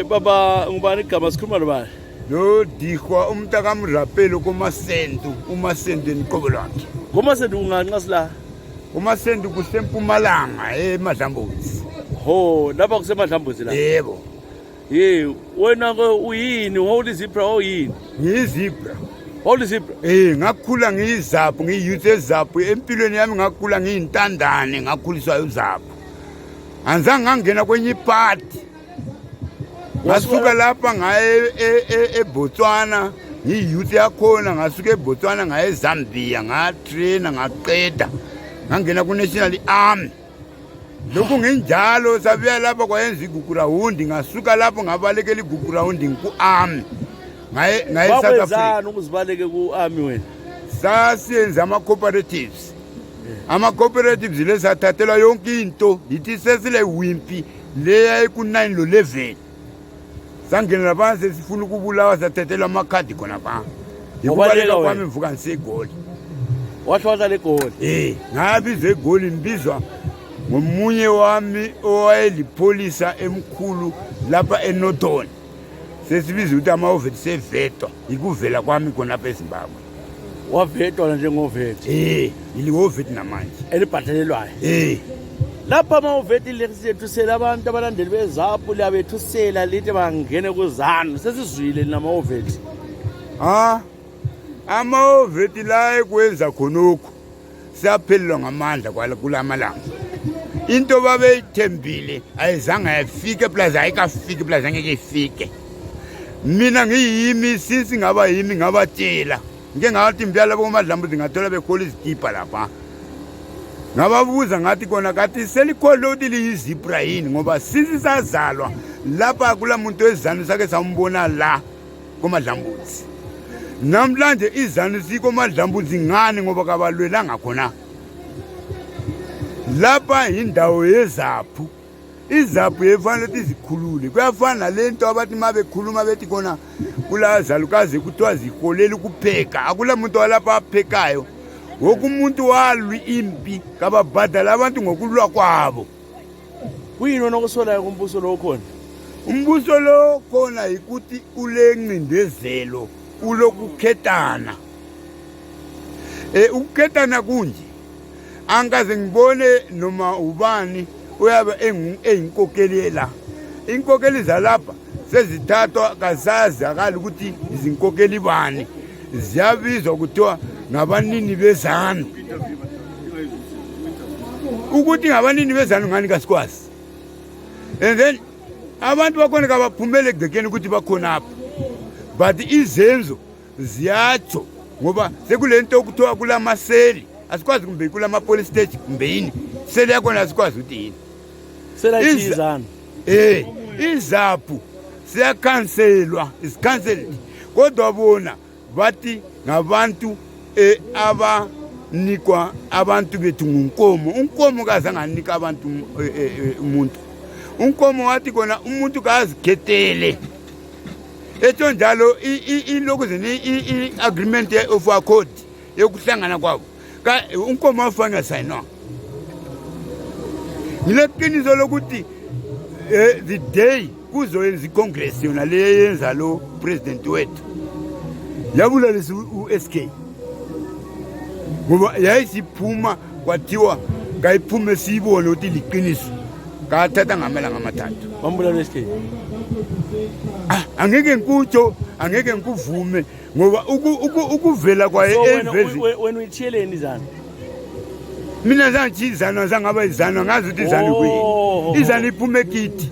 Baba ngubani igama sikhuluma nobani? Lo Dihwa umntaka mrapelo kuMasendu, uMasendu eNqobo lakhe. Ngomasendu unganqasi la. uMasendu kusempumalanga eMadlambuzi. Ho, lapha kusemadlambuzi la. Yebo. Wena ke uyini? Holy zebra oyini? Ngiyizibra. Holy zebra. Ngakhula ngiyizaphu, ngiyouth ezaphu. Empilweni yami ngakhula ngiyintandane, ngakhuliswa uzaphu. Anzange ngangena kwenye party. Ngasuka lapha ngaye eBotswana, ngiyouth yakhona, ngasuka eBotswana ngaye eZambia, ngatraina, ngaqeda. Ngangena ku-National Army. Lokhu nginjalo sabuya lapha kwayenza igugurawundi, ngasuka lapho ngabalekela igugurawundi ku-Army. Ngaye South Africa. Wakwenzani ukuzibaleke ku-Army wena? Sasiyenza ama-cooperatives. Ama-cooperatives lesathathelwa yonke into, yithi sesile wimpi leya eku-9 lo-11. Sangena lapha sesifuna ukubulawa sathathelwa amakhadi khona pha. Yikubaleka kwami mvuka ngisegoli. Wahlala legoli. Ngabizwe egoli ngibizwa ngomunye wami owayelipholisa emkhulu lapha eNorthern. Sesibiza ukuthi ama-ovet sevetwa, ikuvela kwami khona lapha eZimbabwe. Wavetwa njengovet. Ili-ovet namanje. Elibhatalelwayo. Lapha ama-ovet lesethusela abantu abalandeli beZAPU liyabethusela lithi bangene kuZANU. Sesizwile nama-ovet. Ama-ovet la ekwenza khonokho siyaphelelwa ngamandla kulamalanga. Into babeyithembile ayizange yafike plus ayikafike plus angeke ifike. Mina ngiyimi sisi ngaba yimi ngabatshela. Ngike ngathi impela boMadlambuzi ngathola bekhola izikipa lapha. Ngababuza ngathi kona kathi selikholo ukuthi liyizibra yini ngoba sisi sazalwa lapha kula muntu wezanu sake sambona la koMadlambuzi. Namhlanje izanu sikoMadlambuzi ngani ngoba kabalwelanga khona. Lapha indawo yeZAPU. IZAPU yefana ukuthi zikhulule. Kuyafana lento abathi mabekhuluma bethi khona kulazalukazi kuthiwa ziholela ukupheka. Akula muntu walapha aphekayo. Woke umuntu walwi impi kababhadala abantu ngokulwa kwabo. Kuyini onokusolayo kumbuso lo khona? Umbuso lo khona ukuthi ulencindezelo ulokukhethana. Ukukhetana kunje. Angaze ngibone noma ubani uyabe eyinkokeli la. Inkokeli zalapha sezithathwa kazazi akala ukuthi izinkokeli bani. Ziyabizwa kuthiwa ngabanini bezanu. Ukuthi ngabanini bezanu ngani kasikwazi. And then abantu bakhona kabaphumele egcekeni ukuthi bakhona apha. But izenzo ziyatsho ngoba sekulento okuthiwa kulamaseli. Asikwazi kumbe kulama police station kumbe yini. Sele yakhona asikwazi ukuthi yini. Sela izanu. IZAPU siyakhanselwa, is cancelled. Kodwa bona bathi ngabantu abanikwa abantu bethu ngunkomo. Unkomo kazanganika abantu umuntu. Unkomo wathi kona umuntu kazikhetele. Etho njalo ilokuzeni i-agreement of accord yokuhlangana kwabo. Unkomo afanga sayinwa. Ngileqiniso lokuthi the day kuzoyenza icongress yona leyenza lo president wethu yabulalisa uSK ngoba yayisiphuma kwathiwa ngayiphume siyibone ukuthi liqiniso kathatha ngamalanga amathathu bambulala uSK. Angeke ngikutsho, angeke ngikuvume ngoba ukuvela kwaye emvezi wena uyithiyeleni izanu. Mina zangithi izanu zangaba izanu ngazi ukuthi izanu kuyini. Izanu iphume kithi.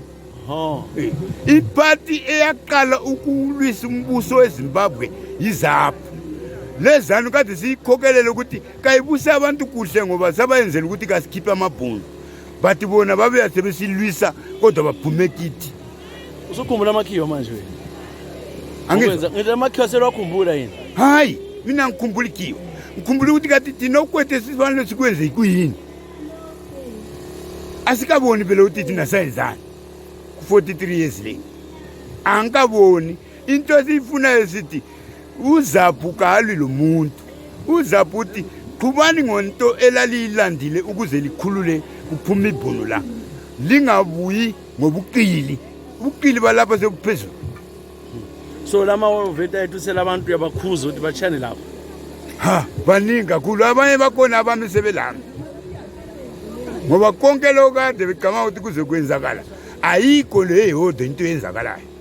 Iparty eyaqala ukulwisa umbuso weZimbabwe yiZAPU. Lezanu kade siyikhokelele ukuthi kayibusa abantu kuhle ngoba sabayenzela ukuthi kasikhiphe amabhunu. Bathi bona babe sebesilwisa kodwa baphume kithi. Usukhumbula amakhiwa manje wena? Angikwenza ngithi amakhiwa selwakhumbula yini? Hayi, mina ngikhumbula ikiwa. Ngikhumbula ukuthi kathi thina ukwethe sisibani sikwenze kuyini. Asikaboni phela ukuthi thina sayenzani. 43 years later. Angikaboni into esifuna esithi uZAPU kalwi lo muntu. uZAPU uthi qhubani ngonto elalilandile ukuze likhulule kuphuma ibhono la. Lingabuyi ngobuqili ubukili balapha sekuphezulu. So lama veta ethu selabantu yabakhuza ukuthi bachane lapho. Ha, baningi kakhulu abanye bakhona abantu sebelami. Ngoba konke lokho kade becama ukuthi kuze kwenzakala ayikho le yodwa into eyenzakalayo.